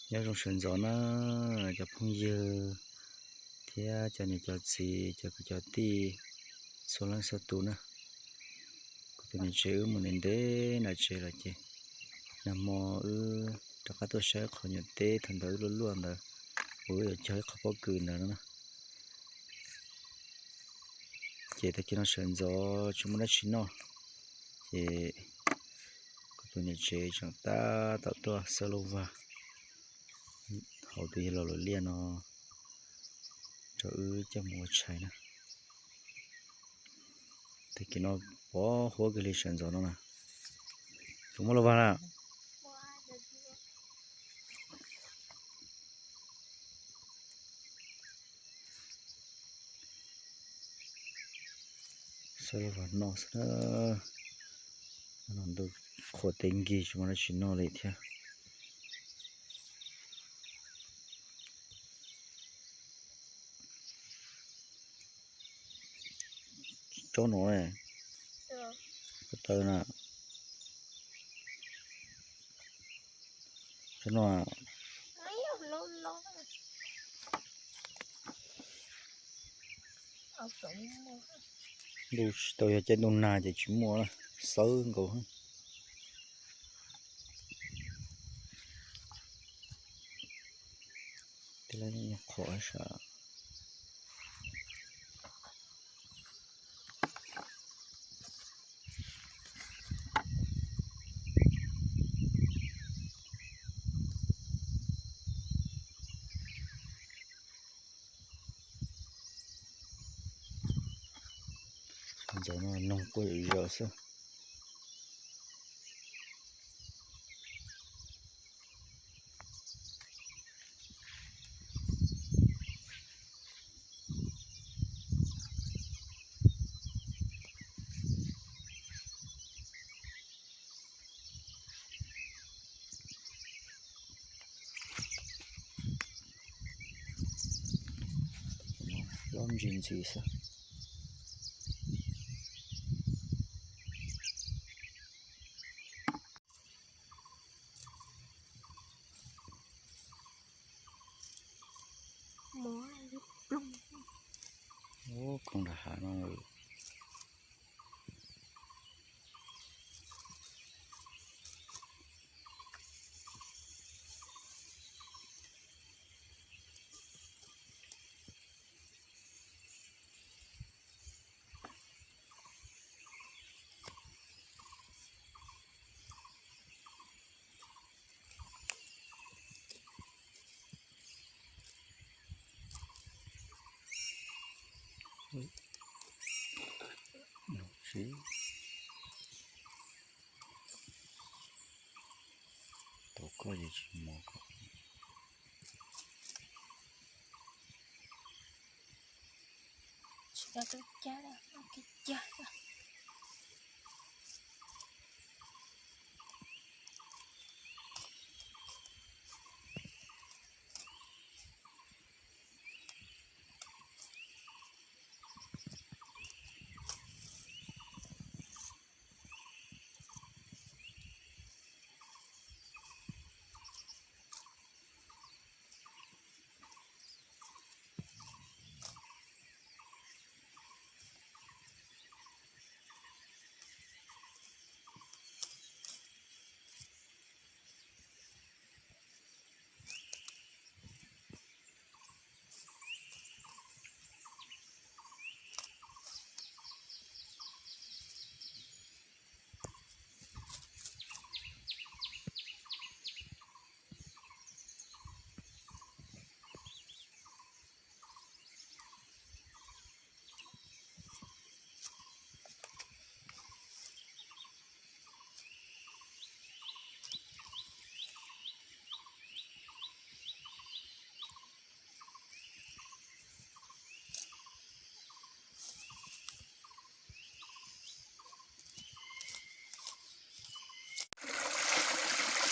Nyob zoo sawv ntxov na cov phooj ywg thiab cov niam cov txiv, cov kwv cov tij, txhua leej txhua tus na. Kuv tus niam tsev wb mus ntev ntev nram tsev lawm ces nag hmo wb rov qab tuaj saib qhov nyuam teb thaum ntawd wb luaj luaj ntawd uas wb yuav cog ib qho pob kws ntawd no na. Ces tag kis no sawv ntxov tsis muaj dab tsi noj, ces kuv tus niam tsev tseem tab tom tuaj xawb lauj vag hauv tus yawg laus lawv liaj no rau wb coj mus ua tshais na. Tag kis no pov huab kiag li sawv ntxov no na. Tus muab lauj vag na. Xawb lauj vag noj xwb na. Ntuj qhuav teb nkig tsis muaj dab tsi noj li thiab. Tsob no, ko taw na. Tsob no ntuj tsis tau yog caij ntuj nag ces tsis muaj, xawb nkaus. Tej lab qhov sav. Ntxov no noog quaj zom zaws xwb. Hlob ntsis ntxiv xwb. Ub, koog nram hav no. Tau koj ces tsis mos koj. Tsis tau tus cag, tus cag.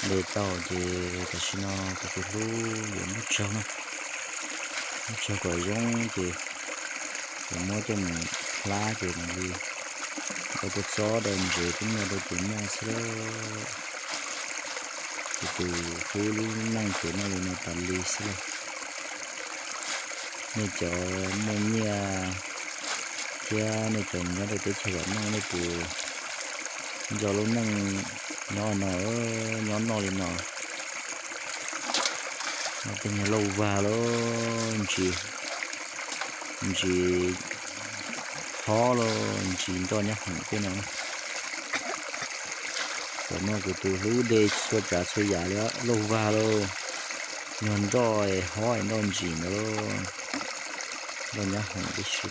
Ntes tau ces tam sim no kuv tus hlub yuav muab tsau na, muab tsau kom zoo ces yuav muab coj mus hlab ces mam li dau kua txob dau ntsev twb muaj dau ces muaj xwb lauj. Tus hlub lub neej ces noj li no tas li xwb lauj. Nej cov muaj nyiaj thiab nej cov nyob rau teb chaws vam meej nej puas nco lub neej nyob no, nyob noj li no. Noj tej nyuag lauj vag los ntsis, ntsis hob los ntsis nroj nyab hoom tej no. Tam no kuv tus hlub de txhua tsav txhua yam li lauj vag los nyuag nroj hob nroj ntsis ntawd, nroj nyab hoom tib si.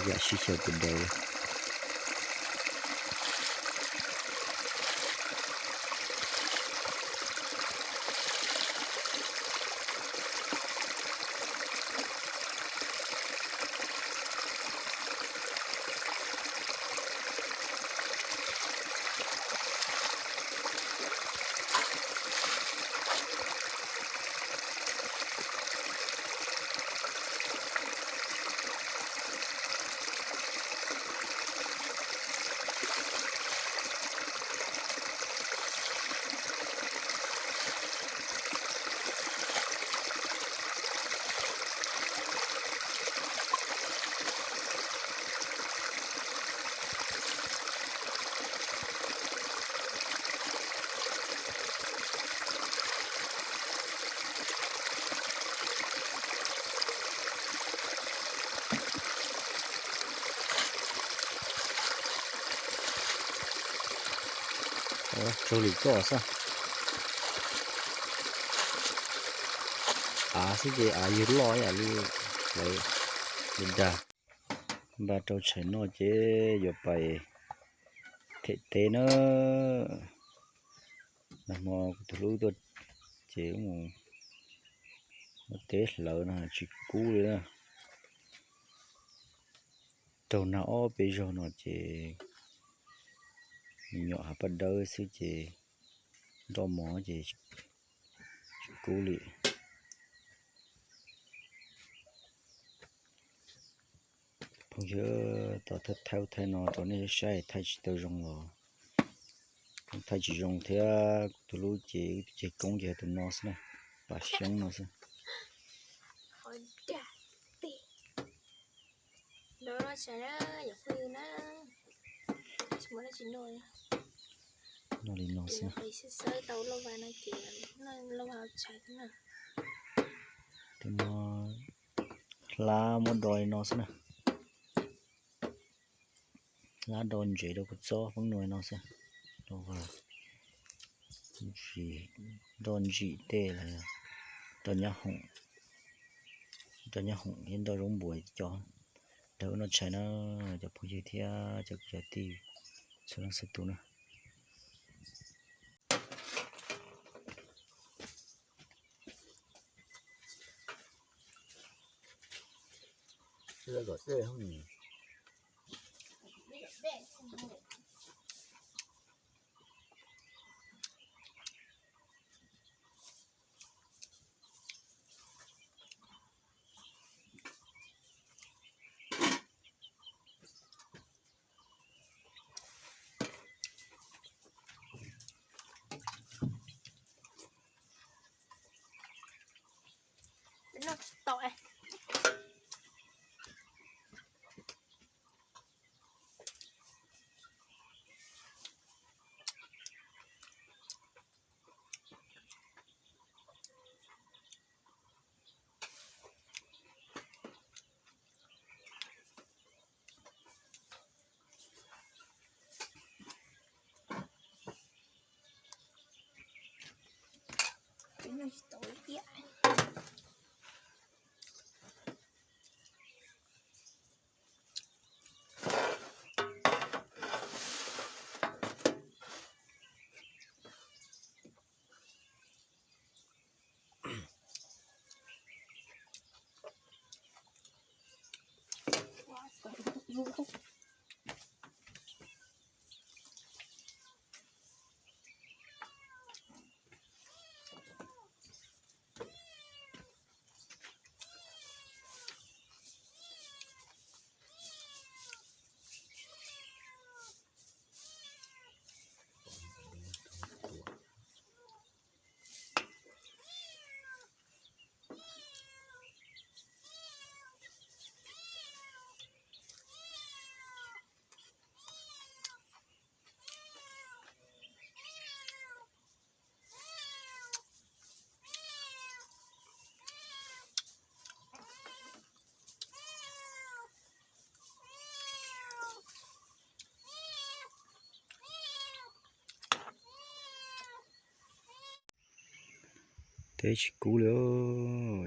Yam sib xyaw puas daws li. Raug lwm koj xwb. Av xwb ces av yug loj ib yam li lawv dag. Npaj rau tshais noj ces yuav pais them teb na. Nag hmo kuv tus hlub tuaj ces mus ua teb hlawv no tsis kub li na. Raug nag ob peb zaug no ces me nyuam hav paj dawb xwb ces nroj mov ces tsis kub li. Phooj ywg, tos thaij thaij no rau nej saib, thaij tsis tau zoo los thaij tsis zoo thiab. Kuv tus hlub ces wb tus ceg koob ces tus no xwb na, pas xyoob no xwb. Noj li no xwb. Tus no hlab muab do li no xwb na. Hlab do ntsev rau kuv txob poob nua li no xwb. Rau ntsim tej los rau nyab hoom, rau nyab hoom thiab nroj zaub npuas cov. Ntawd wb noj tshais na, cov phooj ywg thiab cov kwv cov tij txhua leej txhua tus na. Teb tsis kub li,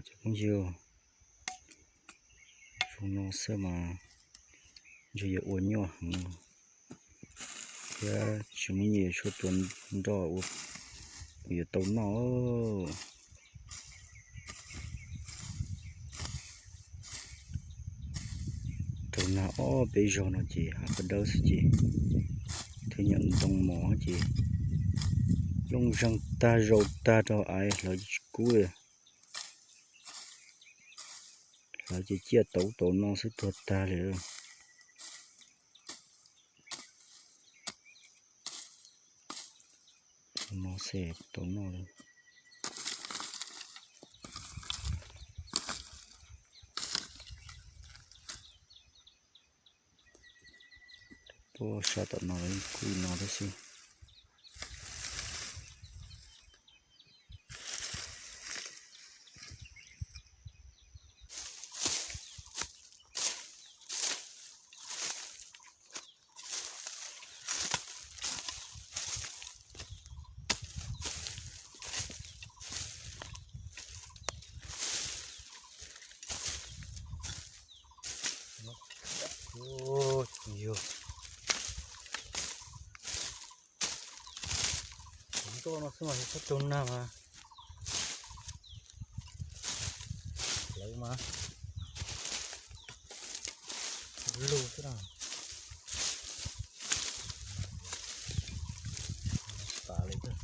cov phooj ywg. Zoo no xwb mas ntshe yuav ua nyuaj heev thiab tsis muaj nyiaj yuav tshuaj tua nroj ua yuav tau noj. Rau nag ob peb zaug no ces hav kab dawb xwb ces thiab nyuam ntoo mos ces looj zeeg tag zaus tag rau aiv hlawv tsis kub li. Hlawv ces ciaj tau tau no xwb tuag tag li. No xwb tau noj li. Puab sab tom no los yeej kub li no thiab xwb. Yog, tus no xwb mas yog txhob raug nag mas. Lawv mas lug xwb na. Tsis tas li thiab.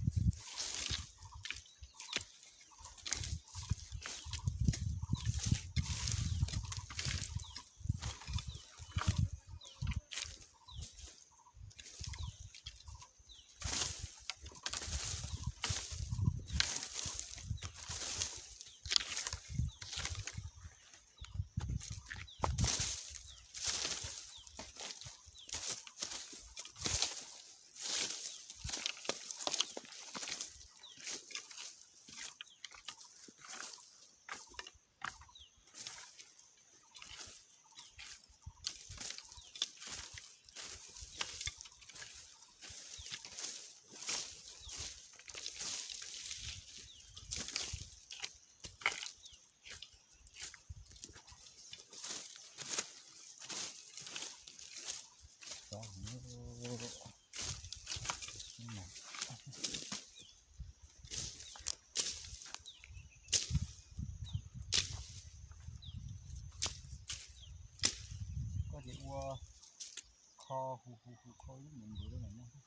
Koj ces ua kho hu hu hu kho ib me ntsis lawm no.